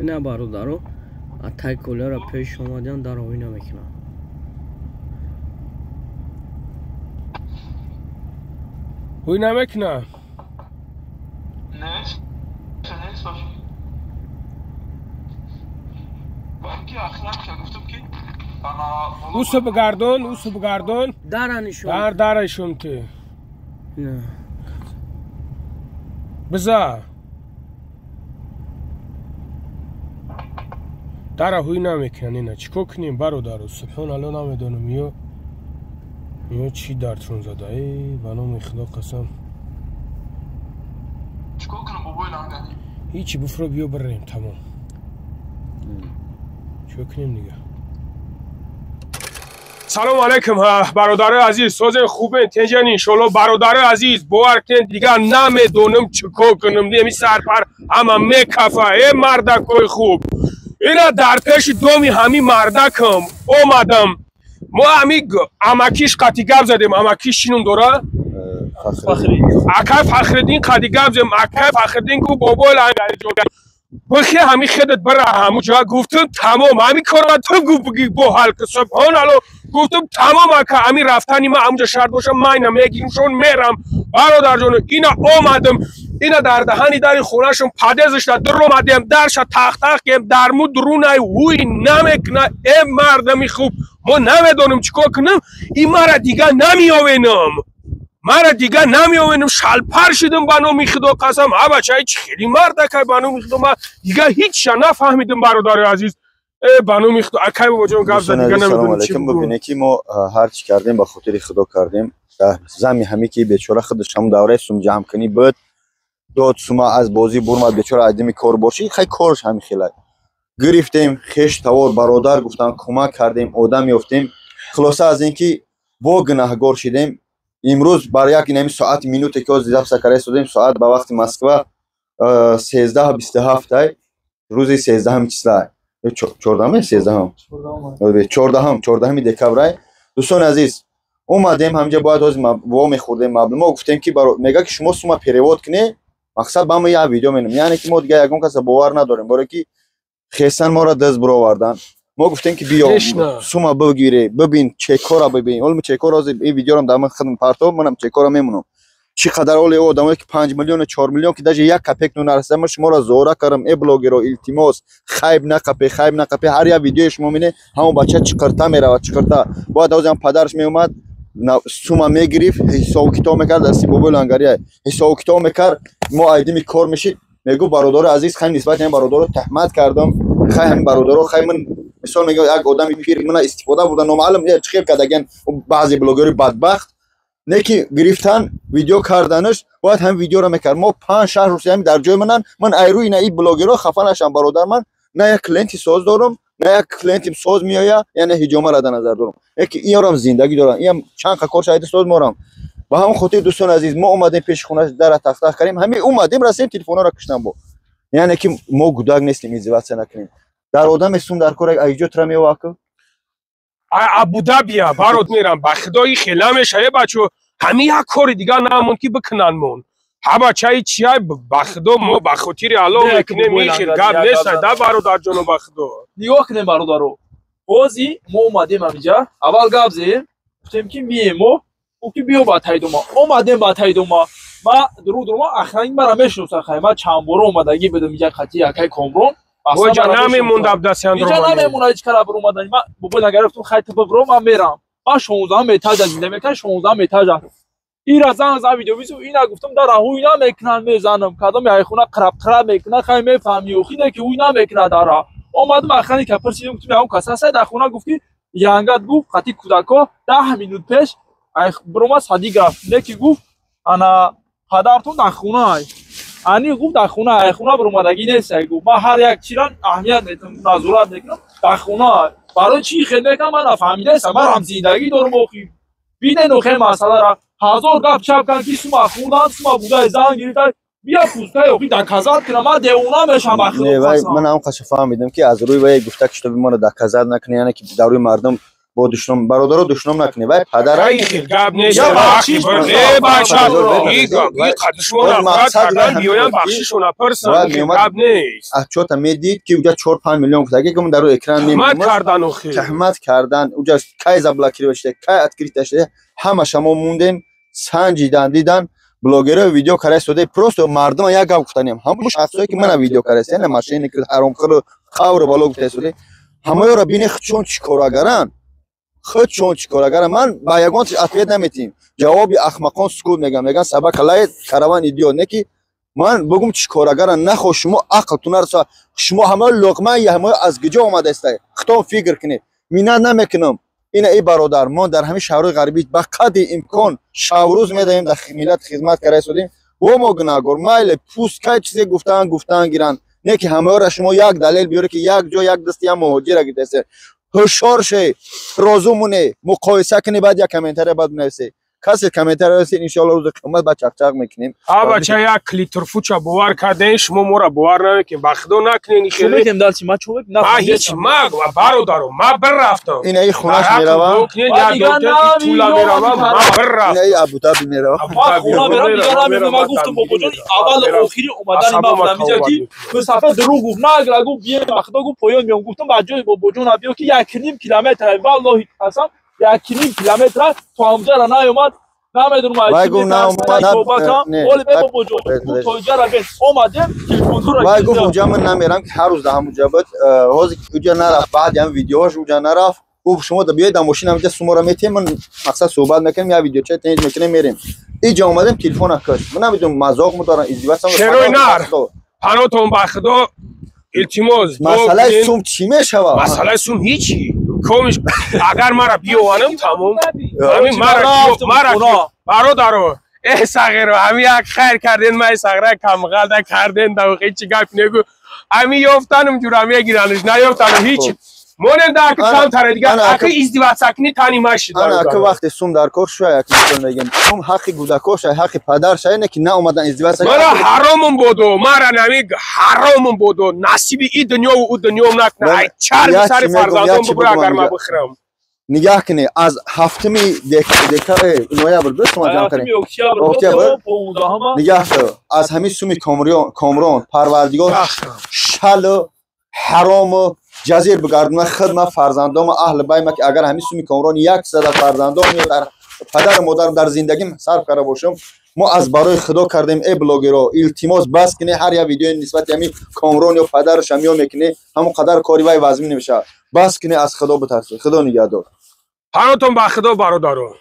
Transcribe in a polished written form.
Ина бародаро, атай колера пеш омадан дар ҳуй намекунанд. Ҳуй намекунад? Усу бигардон, усу бигардон. Дара нишон. Дар дара нишон ти. Биза. Дара ҳуй намекунанд ина. Чӣ кор кунем бародаро? Субҳоналло намедонам ё ё чӣ дардшон зада. Эй, ба номи Худо қасам. Чӣ кор кунам бобои лангари? Ҳичи буфро биё бирем тамом. Чӣ кор кунем дига? Салом алейкум бародарои азиз, созен хубен, тенҷан иншолло. Бародарои азиз, бовар кунед дигар намедонам чӣ кор кунам. Еми сарпар ҳама мекафа. Э мардакои хуб, ина дар пеши доми ҳами мардакам омадам. Мо ҳами амакиш қати гап задем. Амакиш чӣ ном дора? Акай Фахриддин қати гап задем. Акай Фахриддин гуфт бобои лангариҷон бихе ҳами хедат бара ҳамуҷа. Гуфтум тамом, ҳами корра ту гуфт бигӣ бо ҳал ки. Субҳоналло, гуфтум тамом ака, ҳами рафтани ма ҳамуҷа шарт боша, ман ина мегиримшон мерам. Бародарҷон, ина омадам, ина дар даҳани дари хонашон падезашда дуромадем, дарша тахтах кем, дарму дурунай ҳуй намекуна. Э мардами хуб, мо намедонем чӣ кор кунам. И мара дига намеовенам, мара дига намеовенам. Шалпар шидам ба номи Худо қасам. А бачаи чӣ хели мардакай ба номи Худо, ман дига ҳичша нафаҳмидам бародари азиз. Э ба номи Худо акай бобоҷон гап зад, дига намедонам чӣ бигӯям. Бибинед ки мо ҳар чӣ кардем ба хотири Худо кардем. Зами ҳаме ки бечора худаш ҳамун давраи сумҷамъкунӣ буд, дод сума аз бозӣ бурмад бечора, адими кор бошӣ, хай корш ҳами хелай. Гирифтем хеш тавор бародар гуфтан, кӯмак кардем, одам ёфтем. Хулоса аз ин ки бо гунаҳгор шидем. Имрӯз бар як инами соати минуте ки ҳозир записа карда истодем, соат ба вақти Москва 13:27, рӯзи 13 числа, 14 13, 14 декабрай. Дӯстони азиз, омадем ҳамҷа, бояд ҳозир во мехӯрдем маблағ. Мо гуфтем ки мега ки шумо сума перевод кунед, мақсад ба мо як видео менам. Яъне ки мо дига ягон каса бовар надорем, барое ки хесан моро даст буровардан. Мо гуфтем ки биё сума бигире, бибин чекора, бибин. Олми чекора ҳозир ин видеорам дар ман хидм партов, манам чекора мемонам. Чӣ қадар оли одамое ки 5 миллиону 4 миллион ки даже як копек ну нарасида. Ман шуморо зора кардам, э блогеро, илтимос, хайб нақапе, хайб нақапе. Ҳар як видеои шумо мине ҳамон бача чиқирта меравад, чиқирта. Бояд ҳозир ҳам падараш меомад, сума мегирифт, ҳисобу китоб мекард, дасти бобои лангария ҳисобу китоб мекард. Мо айдими кор мешид, мегуфт бародари азиз, хай нисбати ҳамин бародаро таҳмат кардам, хай ҳамин бародаро, хай ман мисол мегӯям як одами пир мана истифода бурда, номаълум чӣ хел кардаген баъзе блогери бадбахт, не ки гирифтан видео карданаш, бояд ҳамин видеоро мекард. Мо 5-6 рӯз ҳамин дар ҷои манан, ман айрӯи ина ин блогерро хафа нашам бародар, ман на як клиенти соз дорам, на як клиенти соз меояд, яъне ҳиҷомаро дар назар дорам. Яке иёрам зиндагӣ дорам, иам чанд қа кор шаҳиди соз морам. Ба ҳамон хотир дӯстони азиз, мо омадем пеши хонаш, дара тахтах кардем, ҳамин омадем расидем, телефонҳоро киштан бо. Яъне ки мо гудак нестем, издеваться накунем. Дар одаме сум дар кор айҷо тра меоваку? Абудабия барот мерам, ба худои хела мешава бачо, ҳамин як кори дигар намонд ки бикунанд мон. Ҳа бачаи чия, ба худо мо ба хотири Аллоҳ мекунем, ин хел гап нест да бародарҷоно, ба худо. Нигоҳ кунем бародаро, ҳозир мо омадем ҳамиҷа, аввал гап зем, гуфтем ки мием мо, гуфт ки биё ба тайдома. Омадем ба тайдома. Ма дуруг дуруг, охранник мара мешиносад, хай ма чанд бора омадагӣ будам иҷа қати акай Комрон. Оҷа намемонд Абдасиандро. Иҷа намемонад ҳеҷ кара биромадан. Ма бобои лангари гуфтам хай ту бибро, ман мерам. Ман 16 этажа зинда мекунам, 16 этажа. Ира занг зад видео визу, ина гуфтам дара ҳуй намекунанд, мезанам. Кадом яйхона қираб қираб мекунад, хай мефаҳми, охине ки ҳуй намекунад дара. Омадам охранника пурсидам, гуфтам ягон кас ҳаст дар хона, гуфт ки янгат гуфт қати кӯдако 10 минут пеш биромад садик рафт. Не ки гуфт ана падартон дар хона. Ани гуфт дар хона, ай хона биромадагӣ нест, гуфт ман ҳар як чиро аҳамият метам, назорат мекунам дар хона. Барои чӣ хел мекунам ман нафаҳмидаестам, ман ҳам зиндагӣ дорам охи. Бинен охе масъалара, ҳазор гап чап кан ки сума хӯрдан, сума будай занг гирифтан, бия пускай охи доказат кунам, ман девона мешам ба худо. Не, вай ман ҳам қаша фаҳмидам ки аз рӯи вай гуфта ки чтобы моро доказат накунӣ, яъне ки дар рӯи мардум Бо душном бародаро душном накунед. Вай падара гап нест. Э бача, и қадишмона кардан биёян бахшишона пурсан, гап нест. Отчёта медид ки уҷа 4-5 миллион гуфтаги ки дар экран мемонад. Кардан охи. Таҳмат кардан, уҷа кай заблокировать шуда, кай открыто шуда, ҳамаша мо мондем, санҷидан, дидан блогерҳо видео карда истода, просто мардума як гап гуфтанем. Ҳамон шахсое ки мана видео карда истода, мошенник, ҳаромхӯр, хавру бало гуфта истода, ҳамаёро бини чун чӣ корагаранд, худ чун чӣ корагаранд. Ман ба ягон чиз ответ наметиҳем. Ҷавоби ахмақон сукут мегӯям. Мегӯям собака лает, караван идёт. Не ки ман бугум чӣ корагаранд, нахо шумо ақлтун нараса. Шумо ҳамаё луқма, ҳамаё аз куҷо омадаистед? Худтон фикр кунед. Миннат намекунам. Ина эй бародар, мо дар ҳамин шаҳрҳои ғарбӣ ба қадри имкон шабрӯз медаҳем, дар миллат хизмат карда истодем. Во мо гунаҳгор, майли пускай чизе гуфтаанд, гуфтаанд гиранд. Не ки ҳамаёра шумо як далел биёре ки як ҷо як дасти як муҳоҷира гирифтаистед. Ҳушёр шед, розу муне, муқоиса кунед, баъд як комментария баъд бинависед. Касе комментария нависед, иншоалло рӯзи қиёмат баъд чақчақ мекунем. А бача, як клитрфуча бовар кардем, шумо моро бовар намекунед. Ба худо накунед хеле. Чӯ дальше, ма чӯ ма ҳеч ма бародаро, ма бирафтам. Ина и хонаш меравам. Тула меравам, ма бирафтам. Ина и Абудаби меравам. Ма хона меравам, дигар намерам. Ма гуфтам бобоҷон, аввал охири омадани ма фаҳмида ки мусафир дурӯғ гуфт. На агар гуфт бием, ба худо гуфт поён меом. Гуфтам ба ҷои бобоҷон биё ки 1.5 километр, валлоҳи қасам, 1.5 километр то ҳамҷара наёмад. Намедонам вай гуфт наомад. Оли бе бобоҷон, то иҷара бе омадем, телефонро вай гуфт уҷа ман намерам ки ҳар рӯз дар ҳамуҷа буд. Ҳозир уҷа нарафт, баъди ҳам видеоҳош уҷа нарафт. Гуфт шумо биёед дар мошина ҳамҷа сумора метиҳем, ман мақсад суҳбат мекунем, як видеоча тенҷ мекунем, мерем. Иҷа омадем, телефона кашт. Ман намедонам мазоқ медорам, издеваться. Шерои нар. Панотон ба худо, илтимос. Масъалаи сум чӣ мешавад? Масъалаи сум ҳичи. Комиш агар мара биёванам тамом. Ҳамин мара бародаро, э сағиро, ҳами як хайр карден, май сағра камғалда карден, да ҳеч гап негу. Ҳами ёфтанам ҷура мегиранш, наёфтанам ҳеч. Монем да аки камтаре дигар, аки издеваться кни тани машид. Ана аки вақте сум дар кор шуя, як мисол мегем. Сум ҳаққи кӯдакҳо шай, ҳаққи падар шай, не ки наомадан издеваться. Мара ҳаромум бодо, мара нами ҳаромум бодо, насиби и дунёву ӯ дунём накна. Ай чарми сари фарзандон бубура агар ма бихӯрам. Нигаҳ кунед, аз 7 декабр, ноябр буд, шумо ҷамъ кардем. Октябр. Нигаҳ кун, аз ҳамин суми Комрон Парвардигор шалу ҳарому ҷазир бигардона хидма фарзандома аҳли байма ки агар ҳамин суми Комрон як сада фарзандом ё дар падару модарам дар зиндагим сарф карда бошам, мо аз барои худо кардем. Э блогеро, илтимос бас кунед, ҳар як видеои нисбати ҳамин Комрон ё падарашам ё мекунед, ҳамон қадар кори вай вазмин намешавад. Бас кунед, аз худо битарсед. Худо нигаҳдор. Панотон ба худо бародаро.